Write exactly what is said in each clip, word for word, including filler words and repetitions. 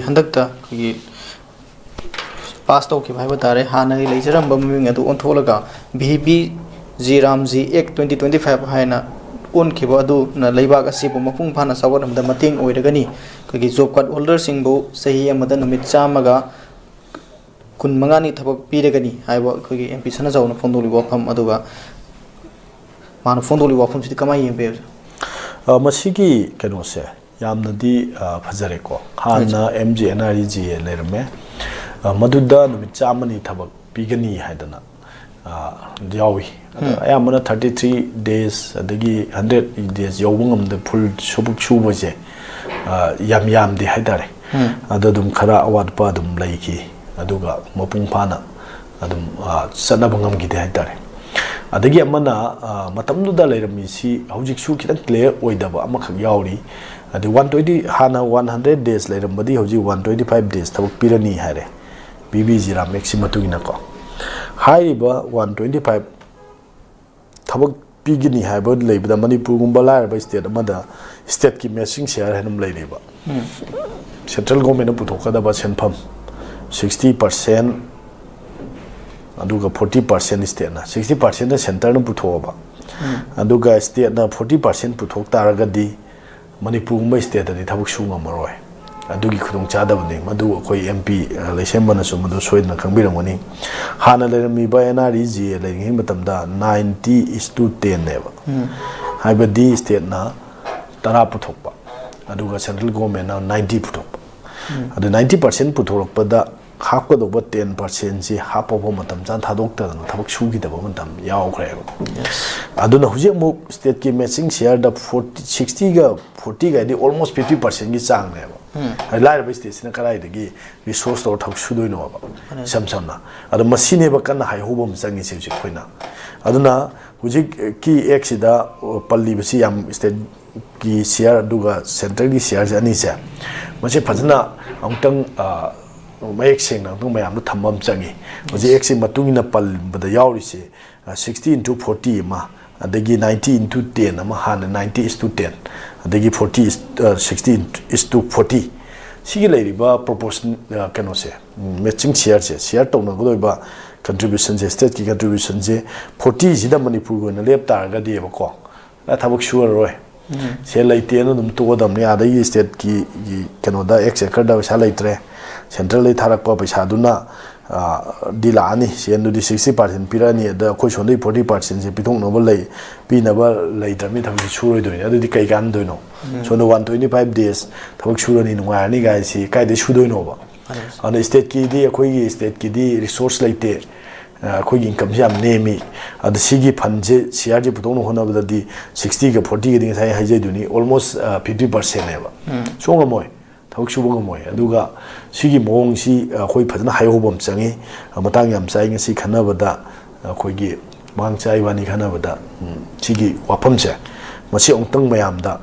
ꯍꯟꯗꯛꯇ ꯑꯩꯈꯣꯏꯒꯤ ꯄꯥꯁ ꯇꯧꯈꯤꯕ ꯍꯥꯏꯕ ꯇꯥꯔꯦ, ꯍꯥꯟꯅꯒꯤ ꯂꯩꯖꯔꯝꯕ ꯃꯃꯤꯡ ꯑꯗꯨ ꯑꯣꯟꯊꯣꯛꯂꯒ ꯚꯤ ꯕꯤ ꯖꯤ ꯔꯥꯝꯖꯤ ꯑꯦꯛ ꯇ꯭ꯋꯦꯟꯇꯤ ꯇ꯭ꯋꯦꯟꯇꯤ ꯐꯥꯏꯚ ꯍꯥꯏꯅ ꯑꯣꯟꯈꯤꯕ ꯑꯗꯨꯅ ꯂꯩꯕꯥꯛ ꯑꯁꯤꯕꯨ ꯃꯄꯨꯡ ꯐꯥꯅ ꯆꯥꯎꯈꯠꯍꯟꯕꯗ ꯃꯇꯦꯡ ꯑꯣꯏꯔꯒꯅꯤ꯫ ꯑꯩꯈꯣꯏꯒꯤ ꯖꯣꯕ ꯀꯥꯔꯗ ꯍꯣꯜꯗꯔꯁꯤꯡꯕꯨ ꯆꯍꯤ ꯑꯃꯗ ꯅꯨꯃꯤꯠ ꯆꯥꯝꯃꯒ ꯀꯨꯟ ꯃꯉꯥꯅꯤ ꯊꯕꯛ ꯄꯤꯔꯒꯅꯤ ꯍꯥꯏꯕ ꯑꯩꯈꯣꯏꯒꯤ ꯑꯦꯝ ꯄꯤ ꯁꯅꯥꯖꯥꯎꯅ ꯐꯣꯡꯗꯣꯛꯂꯤꯕ ꯋꯥꯐꯝ ꯑꯗꯨꯒ ꯃꯥꯅ ꯐꯣꯡꯗꯣꯛꯂꯤꯕ ꯋꯥꯐꯝꯁꯤꯗꯤ ꯀꯃꯥꯏꯅ ꯌꯦꯡꯕꯤꯕꯁꯦ? ꯑ, ꯃꯁꯤꯒꯤ ꯀꯩꯅꯣꯁꯦ ꯌꯥꯝꯅꯗꯤ, ꯑ, ꯐꯖꯔꯦꯀꯣ꯫ ꯍꯥꯟꯅ M G N R E G A ꯂꯩꯔꯝꯃꯦ꯫ ꯑ, ꯃꯗꯨꯗ ꯅꯨꯃꯤꯠ ꯆꯥꯝꯃꯅꯤ ꯊꯕꯛ ꯄꯤꯒꯅꯤ ꯍꯥꯏꯗꯅ, ꯑ, ꯌꯥꯎꯏ꯫ ꯑꯗꯣ ꯎꯝ꯫ ꯑꯌꯥꯝꯕꯅ ꯊꯥꯔꯇꯤ ꯊ꯭ꯔꯤ ꯗꯦꯖ ꯑꯗꯒꯤ ꯍꯟꯗ꯭ꯔꯦꯠ ꯗꯦꯖ ꯌꯧꯕ ꯉꯝꯗ ꯐꯨꯜ ꯁꯨꯕꯛ ꯁꯨꯕꯁꯦ, ꯑ, ꯌꯥꯝ ꯌꯥꯝꯗꯦ ꯍꯥꯏꯇꯥꯔꯦ꯫ ꯎꯝ꯫ ꯑꯗꯣ ꯑꯗꯨꯝ ꯈꯔ ꯑꯋꯥꯠꯄ ꯑꯗꯨꯝ ꯂꯩꯈꯤ꯫ ꯑꯗꯨꯒ ꯃꯄꯨꯡ ꯐꯥꯅ ꯑꯗꯨꯝ, ꯑ, ꯆꯠꯅꯕ ꯉꯝꯈꯤꯗꯦ ꯍꯥꯏꯇꯥꯔꯦ꯫ ꯑꯗꯒꯤ ꯑꯃꯅ, ꯑ, ꯃꯇꯝꯗꯨꯗ ꯂꯩꯔꯝꯃꯤꯁꯤ ꯍꯧꯖꯤꯛꯁꯨ ꯈꯤꯇꯪ ꯀ꯭ꯂꯤꯌꯥꯔ ꯑꯣꯏꯗꯕ ꯑꯃꯈꯛ ꯌꯥꯎꯔꯤ꯫ ꯑꯗꯩ ꯋꯥꯟ ꯇ꯭ꯋꯦꯟꯇꯤ, ꯍꯥꯟꯅ ꯋꯥꯟ ꯍꯟꯗ꯭ꯔꯦꯠ ꯗꯦꯖ ꯂꯩꯔꯝꯕꯗꯤ ꯍꯧꯖꯤꯛ ꯋꯥꯟ ꯇ꯭ꯋꯦꯟꯇꯤ ꯐꯥꯏꯚ ꯗꯦꯖ ꯊꯕꯛ ꯄꯤꯔꯅꯤ ꯍꯥꯏꯔꯦ, ꯚꯤ ꯕꯤ ꯖꯤ ꯔꯥꯝ ꯑꯦꯛꯁꯤ ꯃꯇꯨꯡ ꯏꯟꯅꯀꯣ꯫ ꯍꯥꯏꯔꯤꯕ ꯋꯥꯟ ꯇ꯭ꯋꯦꯟꯇꯤ ꯐꯥꯏꯚ ꯊꯕꯛ ꯄꯤꯒꯅꯤ ꯍꯥꯏꯕ ꯂꯩꯕꯗ ꯃꯅꯤꯄꯨꯔꯒꯨꯝꯕ ꯂꯥꯏꯔꯕ ꯁ꯭ꯇꯦꯠ ꯑꯃꯗ ꯁ꯭ꯇꯦꯠꯀꯤ ꯃꯦꯆꯤꯡ ꯁꯤꯌꯥꯔ ꯍꯥꯏꯅ ꯑꯃ ꯂꯩꯔꯤꯕ꯫ ꯎꯝ꯫ ꯁꯦꯟꯇ꯭ꯔꯦꯜ ꯒꯣꯔꯃꯦꯟꯅ ꯄꯨꯊꯣꯛꯀꯗꯕ ꯁꯦꯟꯐꯝ ꯁꯤꯛꯁꯇꯤ ꯄꯥꯔꯁꯦꯟ, ꯑꯗꯨꯒ ꯐꯣꯔꯇꯤ ꯄꯥꯔꯁꯦꯟ ꯁ꯭ꯇꯦꯠꯅ, ꯁꯤꯛꯁꯇꯤ ꯄꯥꯔꯁꯦꯟꯅ ꯁꯦꯟꯇꯔꯅ ꯄꯨꯊꯣꯛꯑꯕ, ꯎꯝ꯫ ꯑꯗꯨꯒ ꯁ꯭ꯇꯦꯠꯅ ꯐꯣꯔꯇꯤ ꯄꯥꯔꯁꯦꯟ ꯄꯨꯊꯣꯛ ꯇꯥꯔꯒꯗꯤ ꯃꯅꯤꯄꯨꯔꯒꯨꯝꯕ ꯁ꯭ꯇꯦꯠꯇꯗꯤ ꯊꯕꯛ ꯁꯨ ꯉꯝꯃꯔꯣꯏ꯫ ꯑꯗꯨꯒꯤ ꯈꯨꯗꯣꯡꯆꯥꯗꯕꯅꯤ꯫ ꯃꯗꯨ ꯑꯩꯈꯣꯏ ꯑꯦꯝ ꯄꯤ ꯂꯩꯁꯦꯝꯕꯅꯁꯨ ꯃꯗꯨ ꯁꯣꯏꯗꯅ ꯈꯪꯕꯤꯔꯝꯒꯅꯤ꯫ ꯍꯥꯟꯅ ꯂꯩꯔꯝꯃꯤꯕ N R E G A ꯂꯩꯔꯤꯉꯩ ꯃꯇꯝꯗ ꯅꯥꯏꯟꯇꯤ ꯏꯁ ꯇꯨ ꯇꯦꯟꯅꯦꯕ꯫ ꯎꯝ꯫ ꯍꯥꯏꯕꯗꯤ ꯁ꯭ꯇꯦꯠꯅ ꯇꯔꯥ ꯄꯨꯊꯣꯛꯄ, ꯑꯗꯨꯒ ꯁꯦꯟꯇ꯭ꯔꯦꯜ ꯒꯣꯔꯃꯦꯟꯅ ꯅꯥꯏꯟꯇꯤ ꯄꯨꯊꯣꯛꯄ꯫ ꯎꯝ꯫ ꯑꯗꯨ ꯅꯥꯏꯟꯇꯤ ꯄꯥꯔꯁꯦꯟ ꯄꯨꯊꯣꯔꯛꯄꯗ ꯍꯥꯞꯀꯗꯧꯕ ꯇꯦꯟ ꯄꯥꯔꯁꯦꯟꯁꯤ ꯍꯥꯞꯄꯐꯥꯎ ꯃꯇꯝ ꯆꯥꯅ ꯊꯥꯗꯣꯛꯇꯗꯅ ꯊꯕꯛ ꯁꯨꯈꯤꯗꯕ ꯃꯇꯝ ꯌꯥꯎꯈ꯭ꯔꯦꯕ꯫ Yes꯫ ꯑꯗꯨꯅ ꯍꯧꯖꯤꯛ ꯑꯃꯨꯛ ꯁ꯭ꯇꯦꯠꯀꯤ ꯃꯦꯆꯤꯡ ꯁꯤꯌꯥꯔꯗ ꯐꯣꯔꯇꯤ, ꯁꯤꯛꯁꯇꯤꯒ ꯐꯣꯔꯇꯤꯒ ꯍꯥꯏꯗꯤ almost fifty percent ꯒꯤ ꯆꯥꯡꯅꯦꯕ꯫ ꯎꯝ꯫ ꯍꯥꯏꯗꯤ ꯂꯥꯏꯔꯕ ꯁ꯭ꯇꯦꯠꯁꯤꯅ ꯀꯗꯥꯏꯗꯒꯤ ꯔꯤꯁꯣꯔꯁ ꯇꯧꯔ ꯊꯕꯛ ꯁꯨꯗꯣꯏꯅꯣꯕ? ꯃꯥꯅꯦ꯫ ꯏꯁꯝ ꯁꯝꯅ꯫ ꯑꯗꯣ ꯃꯁꯤꯅꯦꯕ ꯀꯟꯅ ꯍꯥꯏꯍꯧꯕ ꯑꯃ ꯆꯪꯉꯤꯁꯦ ꯍꯧꯖꯤꯛ ꯑꯩꯈꯣꯏꯅ꯫ ꯑꯗꯨꯅ ꯍꯧꯖꯤꯛꯀꯤ ꯑꯦꯛꯁꯤꯗ ꯄꯜꯂꯤꯕꯁꯤ ꯌꯥꯝ ꯁ꯭ꯇꯦꯠ ꯀꯤ ꯁꯤꯌꯥꯔ ꯑꯗꯨꯒ ꯁꯦꯟꯇ꯭ꯔꯦꯜꯒꯤ ꯁꯤꯌꯥꯔꯁꯦ ꯑꯅꯤꯁꯦ, ꯃꯁꯤ ꯐꯖꯅ ꯑꯃꯨꯛꯇꯪ, ꯑ, ꯃꯌꯦꯛ ꯁꯦꯡꯅ ꯑꯃꯨꯛꯇꯪ ꯃꯌꯥꯝꯗ ꯊꯝꯕ ꯑꯃ ꯆꯪꯉꯤ꯫ ꯍꯧꯖꯤꯛ ꯑꯦꯛꯁꯤ ꯃꯇꯨꯡ ꯏꯟꯅ ꯄꯟꯕꯗ ꯌꯥꯎꯔꯤꯁꯦ, ꯑ, sixty into forty ꯑꯃ, ꯑꯗꯒꯤ ninety into ten ꯑꯃ, ꯍꯥꯟꯅ ninety is to ten, ꯑꯗꯒꯤ forty is, ꯑ, sixty is to forty꯫ ꯁꯤꯒꯤ ꯂꯩꯔꯤꯕ proportion, ꯀꯩꯅꯣꯁꯦ, matching share ꯁꯦ, share ꯇꯧꯅꯒꯗꯣꯏꯕ contribution ꯁꯦ, state ꯀꯤ contribution ꯁꯦ forty ꯁꯤꯗ ꯃꯅꯤꯄꯨꯔꯒꯤ ꯑꯣꯏꯅ ꯂꯦꯞ ꯇꯥꯔꯒꯗꯤꯕꯀꯣ, ꯊꯕꯛ ꯁꯨꯔꯔꯣꯏ꯫ ꯁꯦꯜ ꯂꯩꯇꯦꯅ ꯑꯗꯨꯝ ꯇꯣꯛꯑꯗꯕꯅꯤ꯫ ꯑꯗꯒꯤ state ꯀꯤ ꯀꯩꯅꯣꯗ, exchequer ꯗ ꯄꯩꯁꯥ ꯂꯩꯇ꯭ꯔꯦ, central ꯗꯒꯤ ꯊꯥꯔꯛꯄ ꯄꯩꯁꯥꯗꯨꯅ ꯗꯤ ꯂꯥꯛꯑꯅꯤ, ꯁꯦꯟꯗꯨꯗꯤ sixty percent ꯄꯤꯔꯛꯑꯅꯤ, ꯑꯗ ꯑꯩꯈꯣꯏ ꯁꯣꯝꯗꯒꯤ forty percent ꯁꯦ ꯄꯤꯊꯣꯛꯅꯕ ꯂꯩ, ꯄꯤꯅꯕ ꯂꯩꯇ꯭ꯔꯕꯅꯤꯅ ꯊꯕꯛꯁꯦ ꯁꯨꯔꯣꯏꯗꯣꯏꯅꯤ꯫ ꯑꯗꯨꯗꯤ ꯀꯩ ꯀꯥꯟꯅꯗꯣꯏꯅꯣ? ꯁꯣꯝꯗ one twenty five days ꯊꯕꯛ ꯁꯨꯔꯅꯤ, ꯅꯨꯡꯉꯥꯏꯔꯅꯤ ꯒꯥꯏꯁꯤ ꯀꯥꯏꯗꯩ ꯁꯨꯗꯣꯏꯅꯣꯕ? ꯑꯗꯨꯅ state ꯀꯤꯗꯤ, ꯑꯩꯈꯣꯏꯒꯤ state ꯀꯤꯗꯤ resource ꯂꯩꯇꯦ꯫ ꯑꯩꯈꯣꯏꯒꯤ income ꯁꯦ ꯌꯥꯝ ꯅꯦꯝꯃꯤ꯫ ꯑꯗ ꯁꯤꯒꯤ fund ꯁꯦ, share ꯁꯦ ꯄꯨꯊꯣꯛꯅꯕ ꯍꯣꯠꯅꯕꯗꯗꯤ sixty ꯒ forty ꯒꯗꯤ ꯉꯁꯥꯏ ꯍꯥꯏꯖꯩꯗꯨꯅꯤ, almost fifty percent ꯅꯦꯕ꯫ ꯁꯨꯡꯉꯝ ꯉꯝꯃꯣꯏ, ꯊꯕꯛ ꯁꯨꯕ ꯉꯝꯃꯣꯏ꯫ ꯑꯗꯨꯒ ꯁꯤꯒꯤ ꯃꯑꯣꯡꯁꯤ ꯑꯩꯈꯣꯏ ꯐꯖꯅ ꯍꯥꯏꯍꯧꯕ ꯑꯃ ꯆꯪꯉꯤ꯫ ꯃꯇꯥꯡ ꯌꯥꯝ ꯆꯥꯏ ꯉꯁꯤ ꯈꯟꯅꯕꯗ, ꯑꯩꯈꯣꯏꯒꯤ ꯃꯥꯡ ꯆꯥꯏ ꯏꯕꯥꯅꯤ ꯈꯟꯅꯕꯗ, ꯁꯤꯒꯤ ꯋꯥꯐꯝꯁꯦ, ꯃꯁꯤ ꯑꯃꯨꯛꯇꯪ ꯃꯌꯥꯝꯗ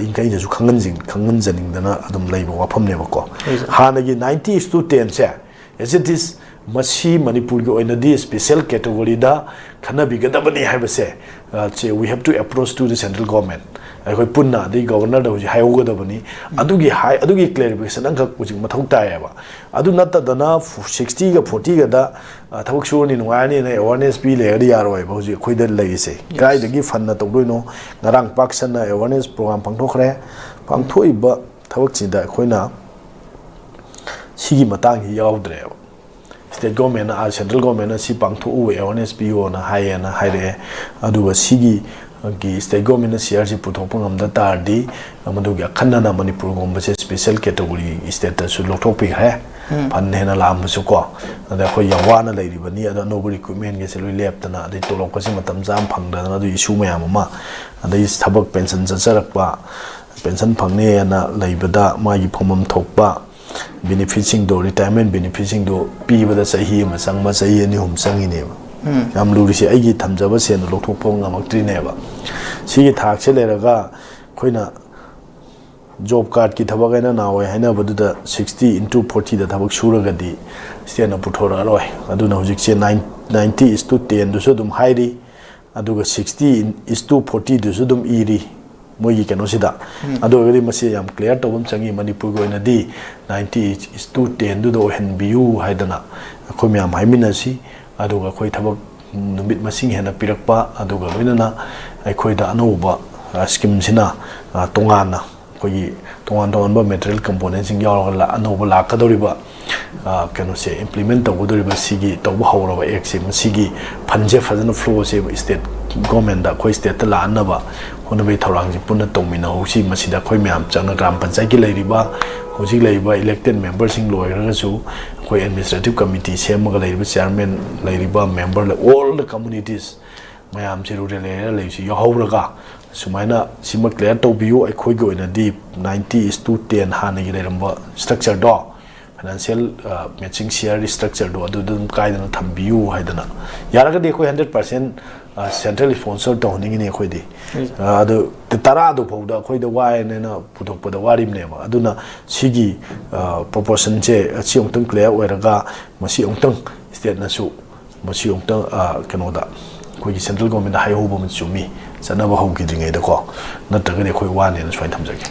ꯏꯪꯀꯩꯗꯁꯨ ꯈꯪꯍꯟꯖꯤꯡ-, ꯈꯪꯍꯟꯖꯅꯤꯡꯗꯅ ꯑꯗꯨꯝ ꯂꯩꯕ ꯋꯥꯐꯝꯅꯦꯕꯀꯣ꯫ ꯍꯥꯟꯅꯒꯤ ninety is to ten say, as it is, ꯃꯁꯤ ꯃꯅꯤꯄꯨꯔꯒꯤ ꯑꯣꯏꯅꯗꯤ special category ꯗ ꯈꯟꯅꯕꯤꯒꯗꯕꯅꯤ ꯍꯥꯏꯕꯁꯦ, ꯁꯦ, we have to approach to the central government꯫ ꯑꯩꯈꯣꯏ ꯄꯨꯟꯅ, ꯑꯗꯩ governor ꯗ ꯍꯧꯖꯤꯛ ꯍꯥꯏꯍꯧꯒꯗꯕꯅꯤ꯫ ꯑꯗꯨꯒꯤ ꯍꯥꯏ-, ꯑꯗꯨꯒꯤ clarification ꯑꯃꯈꯛ ꯍꯧꯖꯤꯛ ꯃꯊꯧ ꯇꯥꯏꯌꯦꯕ꯫ ꯑꯗꯨ ꯅꯠꯇꯗꯅ sixty ꯒ forty ꯒꯗ ꯊꯕꯛ ꯁꯨꯔꯅꯤ, ꯅꯨꯡꯉꯥꯏꯔꯅꯤꯅ awareness ꯄꯤ ꯂꯩꯔꯗꯤ ꯌꯥꯔꯣꯏꯕ꯫ ꯍꯧꯖꯤꯛ ꯑꯩꯈꯣꯏꯗ ꯂꯩꯔꯤꯁꯦ ꯀꯥꯏꯗꯒꯤ fund ꯇꯧꯗꯣꯏꯅꯣ? ꯉꯔꯥꯡ ꯄꯥꯛ ꯁꯟꯅ awareness program ꯄꯥꯡꯊꯣꯛꯈ꯭ꯔꯦ꯫ ꯄꯥꯡꯊꯣꯛꯏꯕ ꯊꯕꯛꯁꯤꯗ ꯑꯩꯈꯣꯏꯅ ꯁꯤꯒꯤ ꯃꯇꯥꯡꯁꯤ ꯌꯥꯎꯗ꯭ꯔꯦꯕ꯫ State government ꯅ, ꯑꯥ, central government ꯅ ꯁꯤ ꯄꯥꯡꯊꯣꯛꯎ, awareness ꯄꯤꯌꯣꯅ ꯍꯥꯏꯌꯦꯅ ꯍꯥꯏꯔꯛꯑꯦ꯫ ꯑꯗꯨꯒ ꯁꯤꯒꯤ, ꯒꯤ state government ꯅ share ꯁꯤ ꯄꯨꯊꯣꯛꯄ ꯉꯝꯗ ꯇꯥꯔꯗꯤ, ꯃꯗꯨꯒꯤ ꯑꯈꯟꯅꯅ ꯃꯅꯤꯄꯨꯔꯒꯨꯝꯕꯁꯦ special category state ꯇꯁꯨ ꯂꯧꯊꯣꯛꯄꯤꯈ꯭ꯔꯦ꯫ Fund ꯍꯦꯟꯅ ꯂꯥꯛꯑꯝꯕꯁꯨ ꯀꯣ꯫ ꯑꯗ ꯑꯩꯈꯣꯏ ꯌꯥꯝ ꯋꯥꯅ ꯂꯩꯔꯤꯕꯅꯤ꯫ ꯑꯗꯣ ꯑꯅꯧꯕ recruitment ꯒꯤꯁꯦ ꯂꯣꯏ ꯂꯦꯞꯇꯅ, ꯑꯗꯩ ꯇꯣꯂꯣꯞꯀꯁꯦ ꯃꯇꯝ ꯆꯥꯅ ꯐꯪꯗꯗꯅ, ꯑꯗꯨꯒꯤ issue ꯃꯌꯥꯝ ꯑꯃ, ꯑꯗꯩ ꯊꯕꯛ pension ꯆꯠꯆꯔꯛꯄ, pension ꯐꯪꯅꯦꯅ ꯂꯩꯕꯗ ꯃꯥꯒꯤ ꯐꯪꯐꯝ ꯊꯣꯛꯄ benefit ꯁꯤꯡꯗꯣ, retirement benefit ꯁꯤꯡꯗꯣ ꯄꯤꯕꯗ ꯆꯍꯤ ꯑꯃ ꯆꯪꯕ, ꯆꯍꯤ ꯑꯅꯤ ꯑꯍꯨꯝ ꯆꯪꯉꯤꯅꯦꯕ꯫ ꯌꯥꯝ ꯂꯨꯔꯤꯁꯦ, ꯑꯩꯒꯤ ꯊꯝꯖꯕ ꯁꯦꯟꯗꯣ ꯂꯧꯊꯣꯛꯄ ꯉꯝꯃꯛꯇ꯭ꯔꯤꯅꯦꯕ꯫ ꯁꯤꯒꯤ ꯊꯥꯛꯁꯦ ꯂꯩꯔꯒ ꯑꯩꯈꯣꯏꯅ job card ꯀꯤ ꯊꯕꯛ ꯍꯥꯏꯅ ꯅꯍꯥꯟꯋꯥꯏ ꯍꯥꯏꯅꯕꯗꯨꯗ sixty into forty ꯗ ꯊꯕꯛ ꯁꯨꯔꯒꯗꯤ state ꯅ ꯄꯨꯊꯣꯔꯛꯑꯔꯣꯏ꯫ ꯑꯗꯨꯅ ꯍꯧꯖꯤꯛꯁꯦ nine-, ninety is to ten ꯗꯨꯁꯨ ꯑꯗꯨꯝ ꯍꯥꯏꯔꯤ, ꯑꯗꯨꯒ sixty is to forty ꯗꯨꯁꯨ ꯑꯗꯨꯝ ꯏꯔꯤ꯫ ꯃꯣꯏꯒꯤ ꯀꯩꯅꯣꯁꯤꯗ꯫ ꯑꯗꯨ ꯑꯣꯏꯔꯒꯗꯤ ꯃꯁꯤ ꯌꯥꯝ clear ꯇꯧꯕ ꯑꯃ ꯆꯪꯉꯤ꯫ ꯃꯅꯤꯄꯨꯔꯒꯤ ꯑꯣꯏꯅꯗꯤ ninety is to ten ꯗꯨꯗ ꯑꯣꯏꯍꯟꯕꯤꯌꯨ ꯍꯥꯏꯗꯅ ꯑꯩꯈꯣꯏ ꯃꯌꯥꯝ ꯍꯥꯏꯃꯤꯟꯅꯁꯤ꯫ ꯑꯗꯨꯒ ꯑꯩꯈꯣꯏ ꯊꯕꯛ ꯅꯨꯃꯤꯠ ꯃꯁꯤꯡ ꯍꯦꯟꯅ ꯄꯤꯔꯛꯄ, ꯑꯗꯨꯒ ꯂꯣꯏꯅꯅ ꯑꯩꯈꯣꯏꯗ ꯑꯅꯧꯕ, ꯑ, scheme ꯁꯤꯅ, ꯑ, ꯇꯣꯉꯥꯟꯅ ꯑꯩꯈꯣꯏꯒꯤ ꯇꯣꯉꯥꯟ ꯇꯣꯉꯥꯟꯕ material component ꯁꯤꯡ ꯌꯥꯎꯔꯒ ꯂꯥ-, ꯑꯅꯧꯕ ꯂꯥꯛꯀꯗꯧꯔꯤꯕ, ꯑ, ꯀꯩꯅꯣꯁꯦ, implement ꯇꯧꯒꯗꯧꯔꯤꯕ ꯁꯤꯒꯤ ꯇꯧꯕ ꯍꯧꯔꯕ act ꯁꯦ, ꯃꯁꯤꯒꯤ fund ꯁꯦ ꯐꯖꯅ flow ꯁꯦ state government ꯗ, ꯑꯩꯈꯣꯏ state ꯇ ꯂꯥꯛꯍꯟꯅꯕ ꯍꯣꯠꯅꯕꯒꯤ ꯊꯧꯔꯥꯡꯁꯤ ꯄꯨꯟꯅ ꯇꯧꯃꯤꯟꯅꯍꯧꯁꯤ꯫ ꯃꯁꯤꯗ ꯑꯩꯈꯣꯏ ꯃꯌꯥꯝ ꯆꯪꯅ ꯒ꯭ꯔꯥꯝ ꯄꯟꯆꯥꯌꯠꯀꯤ ꯂꯩꯔꯤꯕ, ꯍꯧꯖꯤꯛ ꯂꯩꯔꯤꯕ elected member ꯁꯤꯡ ꯂꯣꯏꯈ꯭ꯔꯒꯁꯨ, ꯑꯩꯈꯣꯏ administrative committee ꯁꯦꯝꯃꯒ ꯂꯩꯔꯤꯕ chairman, ꯂꯩꯔꯤꯕ member, all the communities ꯃꯌꯥꯝꯁꯦ, rural area ꯂꯩꯕꯁꯤ ꯌꯥꯎꯍꯧꯔꯒ, ꯁꯨꯃꯥꯏꯅ ꯁꯤꯃ clear ꯇꯧꯕꯤꯌꯨ꯫ ꯑꯩꯈꯣꯏꯒꯤ ꯑꯣꯏꯅꯗꯤ ninety is to ten ꯍꯥꯟꯅꯒꯤ ꯂꯩꯔꯝꯕ structure ꯗꯣ, financial, ꯑ, matching share structure ꯗꯣ, ꯑꯗꯨꯗ ꯑꯗꯨꯝ ꯀꯥꯏꯗꯅ ꯊꯝꯕꯤꯌꯨ ꯍꯥꯏꯗꯅ꯫ ꯌꯥꯔꯒꯗꯤ ꯑꯩꯈꯣꯏ hundred percent, ꯑ, central sponsor ꯇꯧꯍꯟꯅꯤꯡꯉꯤꯅꯤ ꯑꯩꯈꯣꯏꯗꯤ꯫ ꯑ, ꯑꯗꯨ ꯇꯔꯥꯗꯨ ꯐꯥꯎꯗ ꯑꯩꯈꯣꯏꯗ ꯋꯥꯏꯅꯦꯅ ꯄꯨꯊꯣꯛꯄꯗ ꯋꯥꯔꯤꯕꯅꯦꯕ꯫ ꯑꯗꯨꯅ ꯁꯤꯒꯤ, ꯑ, proportion ꯁꯦ ꯑꯁꯤ ꯑꯃꯨꯛꯇꯪ clear ꯑꯣꯏꯔꯒ, ꯃꯁꯤ ꯑꯃꯨꯛꯇꯪ state ꯅꯁꯨ ꯃꯁꯤ ꯑꯃꯨꯛꯇꯪ, ꯑ, ꯀꯩꯅꯣꯗ, ꯑꯩꯈꯣꯏꯒꯤ central government ꯗ ꯍꯥꯏꯍꯧꯕ ꯑꯃ ꯆꯨꯝꯃꯤ, ꯆꯠꯅꯕ ꯍꯧꯈꯤꯗ꯭ꯔꯤꯉꯩꯗꯀꯣ, ꯅꯠꯇ꯭ꯔꯒꯗꯤ ꯑꯩꯈꯣꯏ ꯋꯥꯅꯦꯅ ꯁꯨꯃꯥꯏꯅ ꯊꯝꯖꯒꯦ꯫